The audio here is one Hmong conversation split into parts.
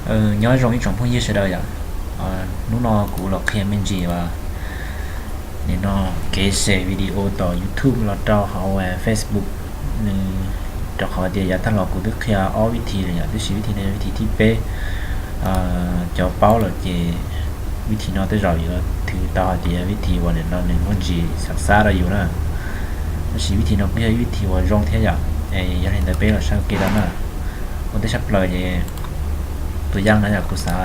Nyob zoo ib tsoom phooj ywg sawv daws yom. Hnub no kuv los qhia me ntsis uas nim no kev share video tom YouTube los rau hauv Facebook nws, rau qhov tias yav tag los kuv twb qhia ob vib thi lawm yom, tab sis vib thi no vib thi thib peb. Cov paub lawm ces vib thi no tej zaum yuav thwm tau hais tias yog vib thi uas nim no nws muaj ntsis xam xab rau yus na. Tab sis vib thi no kuj yog ib vib thi uas zoo thiab yom. Es yog li ntawd peb los saib ua ke rau na. Ua ntej tshaj plaws ces tus yaj no yog kuv xav,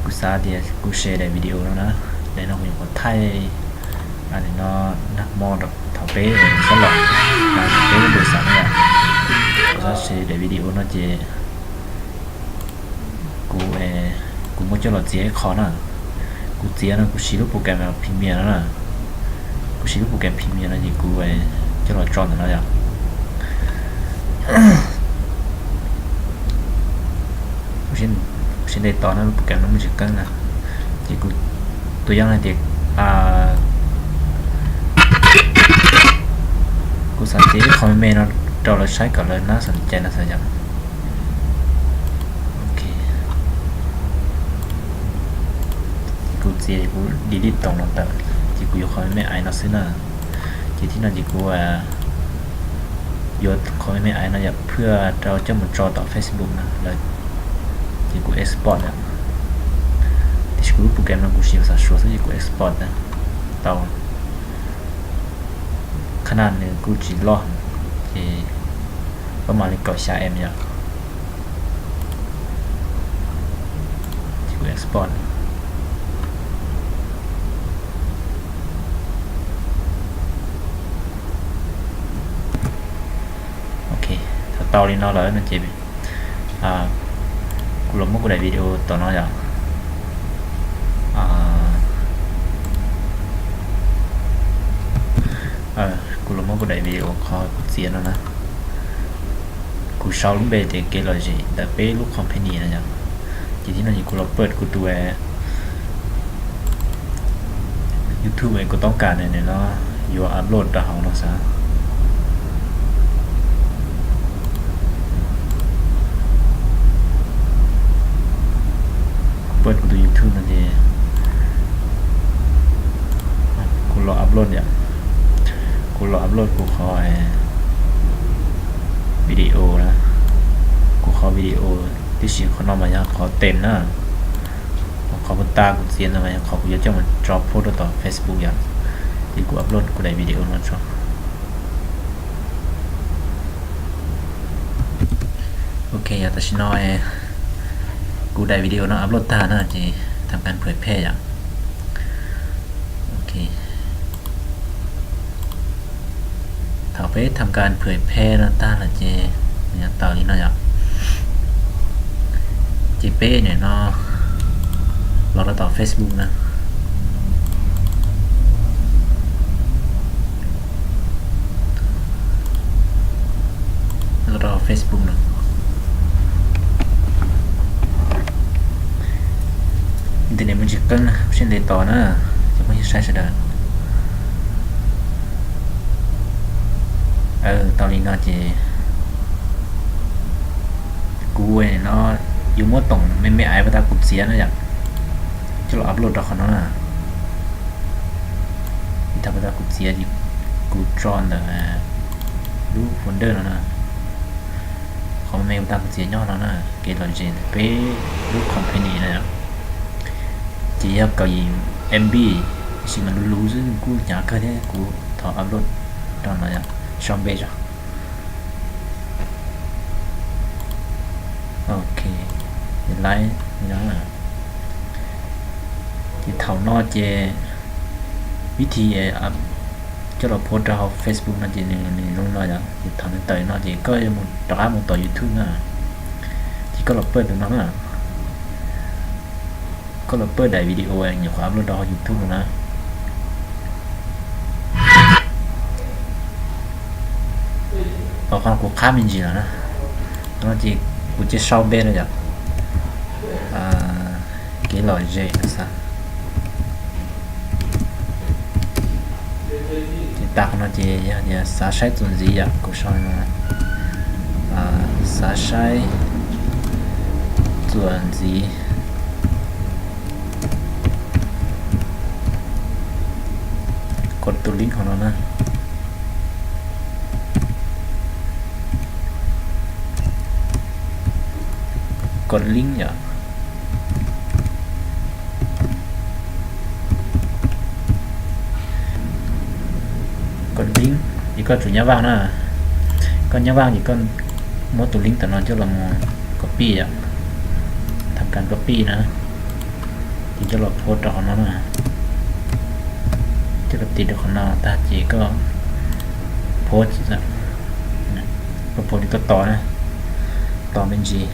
kuv xav tias kuv share daim video no na, daim no kuv nyuam qhuav thaij, nim no nag hmo thaum peb sab los, peb lub npus xav no yom, kuv xav share daim video no ces kuv, kuv muab coj los txiav ib qho na. Kuv txiav no kuv siv lub program Premiere no na. Kuv siv lub program Premiere no ces kuv coj los tso ntawm no yom. Siab ntev tos na, lub program no muaj tsis qeeb na. Ces kuv tus yaj hais tias kuv xav txiav ib qho me me no rau lawv saib kom lawv nab xav cai no xav yom. Ok, ces kuv txiav kuv delete toos no tawm, ces kuv yuav qhov me me aiv no xwb na. Ces thib no ces kuv yuav qhov me me aiv no yom, phwj rau coj mus tso tom Facebook no lawm, ces kuv export na. Tiam sis kuv lub program no kuv siv xav suav xwb ces kuv export na tau. Qhov no nws kuj tsis loj, ces pab mam li kaum xya em yom. Ces kuv export. Ok, thaum tau li no lawm no ces kuv los muab kuv daim video tom no yom. Kuv los muab kuv daim video qhov kuv txiav no na. Kuv sau lub npe tias kev lom zem ntawm peb lub company no yom. Ces thib no ces kuv los pab kuv tus YouTube es kuv toob kas nim no yuav upload rau hauv no xav. Kuv pab kuv tus YouTube no ces kuv los upload yom. Kuv los upload kuv qhov video na, kuv qhov video, tiam sis qhov no mas yog qhov tes na. Qhov puas tas kuv txiav ntawd mas yog qhov kuv yuav coj mus tso post rau tom Facebook yom. Ces kuv upload kuv daim video no tso. Ok, yog tam sim no kuv daim video no upload tag na ces tham kas phwm phej yom. Ok, thaum peb tham kas phwm phej no tag lawm ces nws yuav tawm li no yom. Ces peb nim no los rau tom Facebook na. Los rau Facebook no. Internet muaj tsis qeeb na, siab ntev tos na, cov phooj ywg saib sawv daws. Tau li no ces kuv no yuav muab toom me me aiv puas tas kuv txiav no yom, coj los upload rau qhov no na. Ib thaum puas tas kuv txiav ces kuv tso ntawm lub folder no na. Qhov me me puas tas kuv txiav nyob no na, kev lom zem ntawm peb lub company na yom. Ces yog kaum yim M B, tab sis mas luv luv xwb kuj hnyav kawg thiab, kuv thov upload rau no yom, sau npe tso. Ok, laib no. Ces thaum no ces vib thi coj los post rau hauv Facebook no ces nws zoo no yom. Ces thaum nws tawm no ces koj yuav mus rov qab mus tom YouTube na. Ces koj los pab tus no na. Koj los pab daim video nyuam qhuav upload rau hauv YouTube no na. Qhov no kuv qhab me ntsis lawm na. Qhov no ces kuv cia sau npe no yom, kev lom zem no xav. Ces tas qhov no ces yog tias xav saib txuas ntxiv yom, kuv sau xav saib Txuas ntxiv, kos tus link hauv no na. Kos link yom. Kos link ces koj tsum nyab vaj na. Koj nyab vaj ces koj muab tus link tam no coj los mus copy yom, tham kas copy na, ces coj los post rau qhov no na. Coj los tis rau qhov no tag ces koj post, koj post ces koj tos na, tos me ntsis.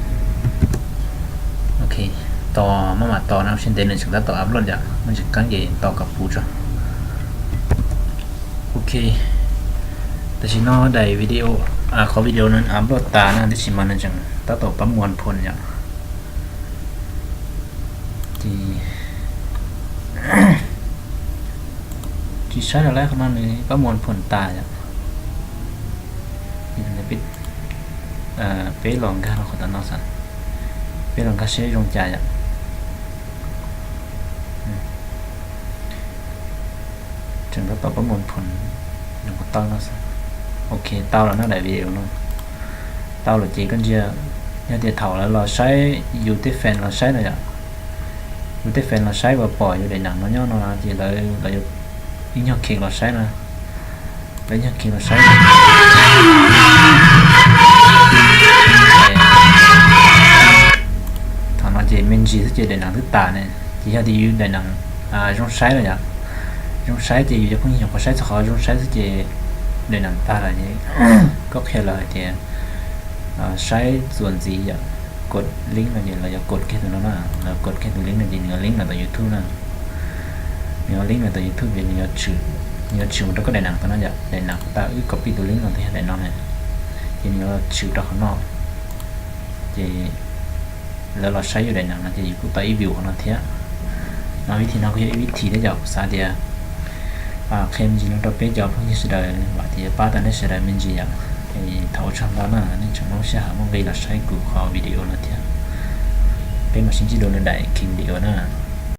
Ok, tos maj mam tos na, seb ntev nws tseem tab tom upload yom, muaj ntsis qeeb ces tos kom puv tso. Ok, tam sim no daim video, qhov video no upload tas na, tab sis mas nws tseem tab tom pab muas phoo yom. Ces tsis saib lawm, qhov no nws pab muas phoo tas yom. Peb los nkag rau qhov tom no xwb, peb los nkag seb zoo cas yom. Tseem tab tom pab muas phoo, nws kuj tau no xwb. Ok, tau lawm na daim video no. Tau lawm ces koj ntsia, yog tias thaum lawv los saib yus tej fan los saib no yom, yus tej fan los saib uas pom yus daim neem no nyob no ces lawv, lawv ib nyuag kheev los saib na, lawv ib nyuag kheev los saib. Thaum no ces me ntsis xwb ces daim neem twb tas ne. Ces yog tias yus daim neem zoo saib lawm yom, zoo saib ces yus cov phooj ywg nyuam qhuav saib txog qhov zoo saib xwb ces daim neem tas lawm ces koj qhia lawv hais tias saib txuas ntxiv yom, kos link no ces lawv yuav kos kiag tus no na, lawv kos kiag tus link no ces nws yuav link los tom YouTube na. Nws yuav link los tom YouTube ces nws yuav tshwm, nws yuav tshwm mus rau koj daim neem tau no yom, daim neem tas wb copy tus link no twb yog daim no na, ces nws yuav tshwm rau qhov no. Ces lawv los saib yus daim neem no ces yus kuj tau ib view qhov no thiab. No vib thim no kuj yog ib vib thim thiab yom, kuv xav tias qhia me ntsis no rau peb cov phooj ywg sawv daws, vam tias pab tau nej sawv daws me ntsis yom. Thaum ua tsaug ntau na, nej tseem muaj sij hawm muaj nqi los saib kuv qhov video no thiab. Peb mam sib ntsib dua lwm daim video na.